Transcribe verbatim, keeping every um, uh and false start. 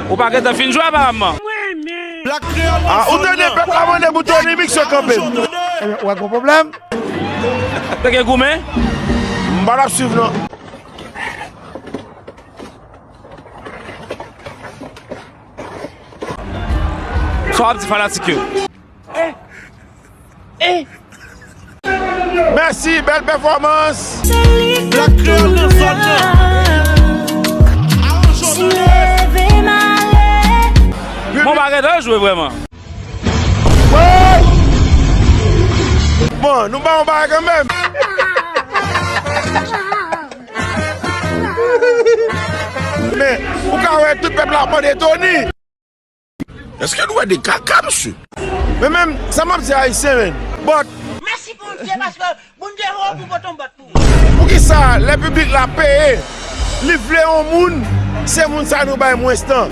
Ou pa gentan fin jwe aparaman. Ah, ou tande pèp la mande pou Tony Mix yo kanpe. Ebyen, ou wè gon pwoblèm? Te gen goumen? M pa t ap swiv non. Sa w ap di fanatik yo? Mèsi, bèl pèfòmans. Black Creole nan zòn nan. Aranj yo tande. Bon, pa gentan jwe vrèman. Bon, nou ba yon bagay kanmenm. Men, ou ka wè tout pèp la ap mande Tony. Èske nou wè de kaka, mesye? Men menm, sa m ap di Ayisyen, men. But, Mèsi Bondye paske Bondye ho pou pote yon bòt pou ou. Poukisa lè piblik la peye, li vle yon moun, se moun sa nou bay mwens tan?